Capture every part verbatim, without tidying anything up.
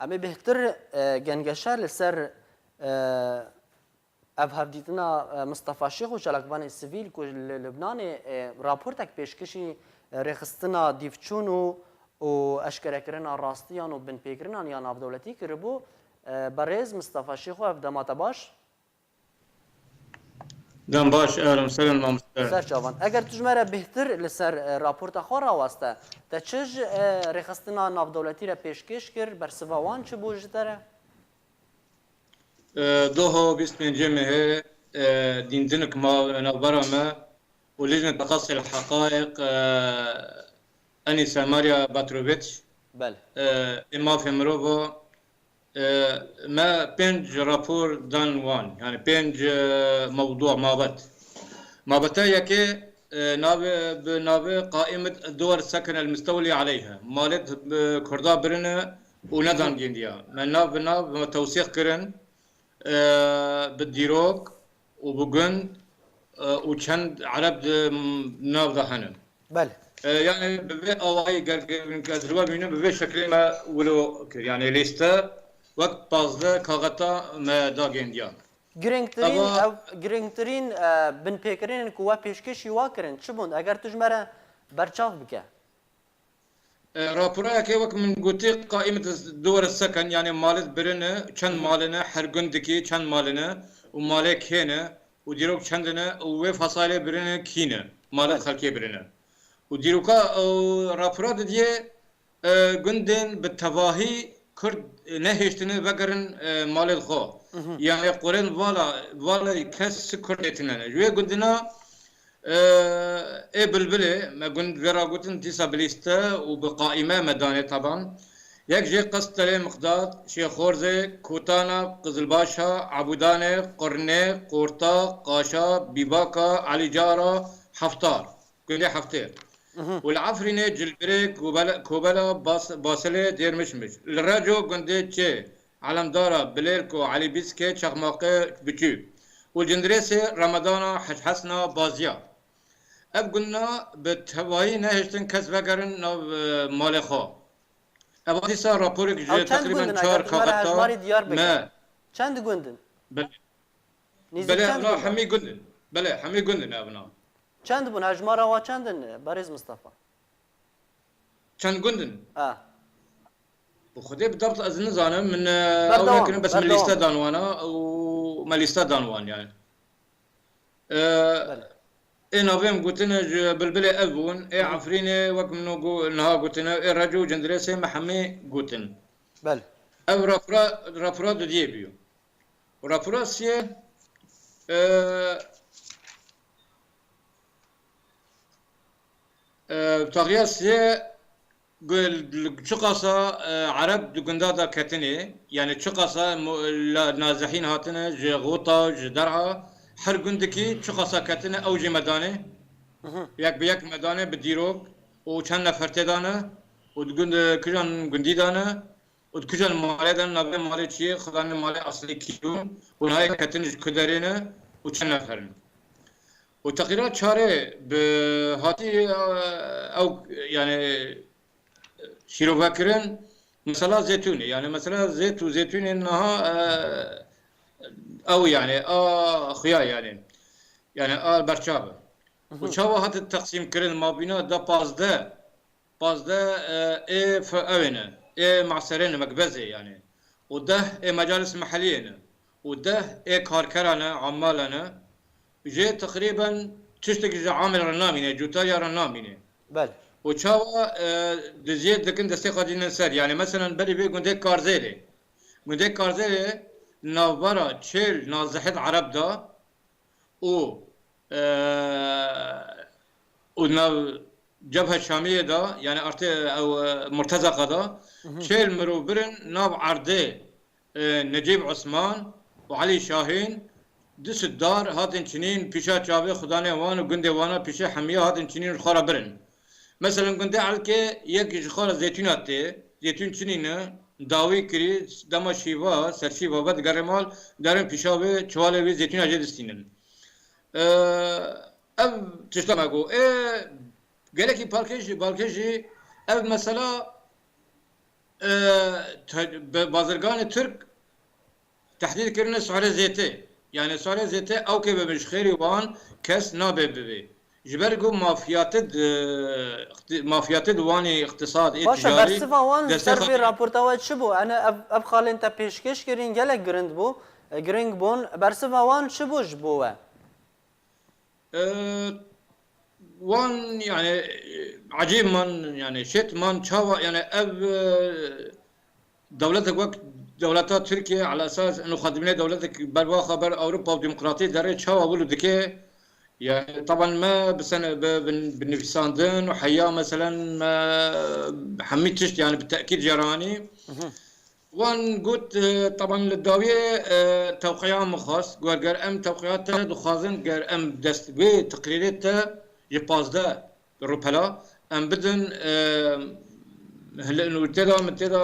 Em ê bêhtir, e, gengeşe li ser, e, ev hevdîtina, e, Mistefa Şêx û çalakvanê sivîl ku li Libnanê, e, raportek pêşkişî, e, rêxistina dîvçûn û, û eşkerekirina rastiyan û binpêkirinan ya navdewletî kiribû. E, berêz Mistefa Şêxo, ev dema te baş? Dem baş, ehlen sehlen mamoste. Ser çavan. Eger tu ji me re bêhtir li ser, e, raporta xwe raweste, te çi ji, e, rêxistina navdewletî re pêşkêş kir, bersiva wan çi bû ji te re? E, doho bîst pêncê mehê, e, dîndinik ma navbera me û Lijne Teqasî Heqaîq, e, Enîse Maria Batrovic, Bel. e, ê mafê mirov e, me pênc rapor dan wan, yani pênc, e, mewdu, mabet. Mabeta yekê, e, navê, bi navê Qaimet Duwar Sakin El Mistewli Aleyhe. Malêt bi Kurda birine û nedan gendiya. Me nav bi nav me tewsîq kirin, e, bi dîrok û bi gund, e, û çend Ereb di nav de hene. Belê. E, yani bi vê awayî ger, ger, ger ez li we bînim, bi vê şeklê me wilo kir. Yani lîste wek pazdeh kaxeta me dagendiya. Girîngtirîn, Eva ev girîngtirîn, e, binpêkirinên ku we pêşkêşî wa kirin, çi bûn? Eger tu ji me re berçav bike. E, raporayeke wek min gotî, qaîmet dûr seken, yani malêt birine, çend malê ne, her gundikî çend malê ne û malê kê ne û dîrok çend ne û wê fasalê birine kî ne, malêt Belê. xelkê birine. Û dîroka, û rapora didiyê, e, gundên bi tevahî Kurd nehêştine vegerin, e, malê xwe. Mhm. Yani qorên vala, vala kes Kurd êtine ne. Ji wê gundina, e, ê Bilbilê, me gund vê ra gotin, dîsa bi lîste û bi qaîme me danê taban. Yek jê Qestelê, Miqdad, Şêxorzê, Kotana, Qizilbaşa, Ebûdanê, Qurnê, Qorta, Qaşa, Bîbaka, Elîcara, Heftar. Gundê Heftêr. Mhm. Û li Efrînê Cilbirê, Kobela, Kobela Bas-, Basilê, Dêrmişmiş. Li Reco gundê Çê, Elemdara, Bilêrko, Elîbîskê, Çexmaqê Biçûk. Û Cindirêsê, Remedana, Hec Hesna, Baziya. Ev gundina bi tevahî nehêştin kes vegerin nav, e, malê xwe. Ev dîsa raporek ji Ew çend teqrîben gund in? Eger çar tu me re kaxeta hejmarî diyar bike. Me. Çend gund in? Belê. Nêzîk Belê, çend evna gund in? Hemî gund in. Belê, hemî gund in evna. Çend bûn? Hejmara wa çend in, berêz Mistefa? Çend gund in? Ha. Bi Xwedê bi debt ez nizanim. Min, e, ew Berdewam, nekirin, bes min berdewam. lîste dan wana û me lîste dan wan yani. E, Belê. ê navê min gotine ji Bilbilê ev bûn, ê Hı hı. Efrînê wek min got, niha gotine, ê Reco û Cindirêsê me hemî gotin. Belê. Ev rapora, rapora dudiyê bûyo. Rapora siyê, e, e, taxiya siyê gu-, çiqasa, e, Ereb di gunda de ketine, yani çiqasa mu-, la-, nazihîn hatine ji Xota, ji Derha, her gundikî çiqasa ketine, ew jî me danê. Mhm. Yek bi yek me danê bi dîrok û çend nefer tê dane û di gund-, kijan gundî dane. Û di kijan malê de, navê malê çi ye, xudanê malê eslê kî bûn û nayê ketin ji ku derê ne û çend nefer in. Û teqîra çarê bi hatî, e, ew, yani, şîrove kirin, mesela zêtûnê. Yani mesela zêt û zêtûnê niha, e, ew yani, a xuya yani. Yani a berçav e. Û Mhm. çawa hate teqsîm kirin, mabîna da pazdeh pazdeh, e, ê f-, ew ê ne, ê maserê ne, mekbezê yani. Û deh ê mecalis meheliyê ne. Û deh ê karkera ne, ammala ne. Jê teqrîben tiştek ji amê re namîne, cûtariya re namîne. Belê. Û çawa, e, diziyê dikin destê xwe dînin ser. Yani meselen berî vê gundê Karzêlê. Gundê Karzêlê navbera çêl nazihet Ereb da, û, e, û nav Cebhe Şamiyê de, yani artê ew, e, Murtezaqa de, Mhm. çêl mirov birin nav erdê, e, Necîb Osman û Elî Şahîn, du sed dar hatin çinîn pîşa çavê xudanê wan û gundê wana pîşê hemiya hatin çinîn û xwe re birin. Meselen gundê Elkê yek ji xwe re zeytûna tê, zeytûn çinîne, dawî kirî, dema şîva, serşîva ve digerê mal, derin pîşa wê, çivalê wê zeytûna jê distînin. Ee, ev tişta me got. Ê, gelekî palkê jî, balkê jî ev mesela, e, te- bi bazirganê Tirk tehdîd kirine Suhre Zêtê. Yani Suhre Zêtê ew kê bibe ji xêrî wan kes nabe bibê. Ji ber ku mafiyatê di, ixti- mafiyatê di wanî iqtisad ê Baş e, ticarî bersiva wan destê ser vê xwe raporta we çi bû? Ene ev, ev xalên te pêşkêş kirîn gelek girind bû, e, giring bûn. Bersiva wan çi bû ji bo we? Ee, wan yani, e, ecêb man, yani şêt man çawa, yani ev, e, dewletek wek dewleta Tirkiye, ala esas eno xedimê dewletek berwaxa ber Ewropa û demokratî derê çawa wilo dike? Yani taban me bi sene bi, bi, bi nivîsandin û heya meselen me hemî tişt yani bi tekîd ceranî. Wan got, e, taban li dawiyê, e, tewqeya min xwest, got, ger em tewqeya te dixwazin, ger em dest vê teqrîrê te ji pazdeh rûpela em bidin, e, hil-, û tê de, min tê de,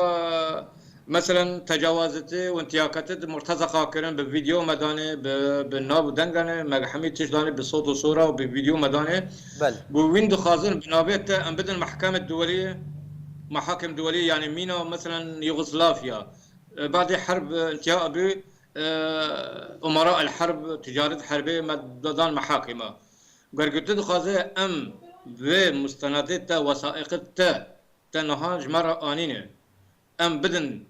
meselen, tecawazê te û intihakatê te murtezeqa kirin, bi vîdeo me danê, bi, bi nav û deng danê, me hemî tişt danê, bi sot û sora û bi vîdeo me danê. Bel. Got, wîn dixwazin bi navê te em bidin mehkemê duwelî, mehakim duwelî, yani mîna, meselen, Yugoslavya. E, badê herb, e, intiha bû, e, umara el herb, ticaret herbê me dan mehakime. Ger ku tu dixwaze em vê mustenedê te, wesaiqê te, te niha ji me re anîne. Em bidin,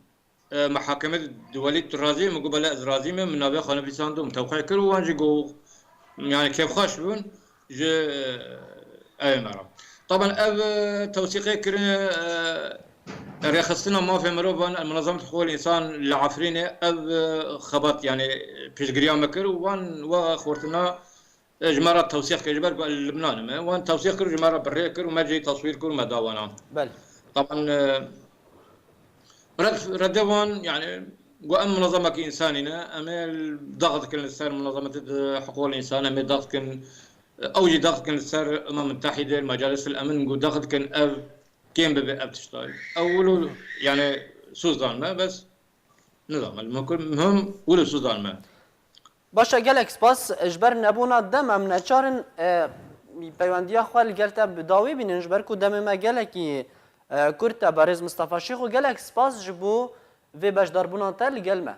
e, mehakeme duwelî, tu razî? Min got, bele ez razî me, min navê xwe nivîsand û min tewqe kir û wan jî got, yani kêfxweş bûn ji, e, evê me re. Taban ev, e, tewsîqê kirine, e, rêxistina mafê mirovan, Munazemet Huququl Însan li Efrînê, ev, e, xebat, yani piştgiriya me kir û wan we xortina, e, ji me re tewsîq kir, ji ber ku li Libnanê me. Wan tewsîq kir, ji me re bi rê kir û me jî teswîr kir û me da wana. Bel. Taban, e, red, redê wan, yani, ku em munazemekî însanî ne, em ê dax dikin li ser munazemetê di huqûqul însan, em ê dax dikin, ew jî dax dikin li ser Umem Mutehîde, Mecalis el Emin, ku dax dikin ev kêm bibe ev tişta. Ew wilo, yani, soz dan me, bes nizanim, muhim, muhim wilo soz dan me. Baş e, gelek spas. Ji ber nebûna dem em neçarin, e, peywendiya xwe li gel te bi dawî bînin, ji ber ku demê me gelekî, e, kurt e. Berêz Mistefa Şêxo, gelek spas ji bo vê beşdarbûna te li gel me.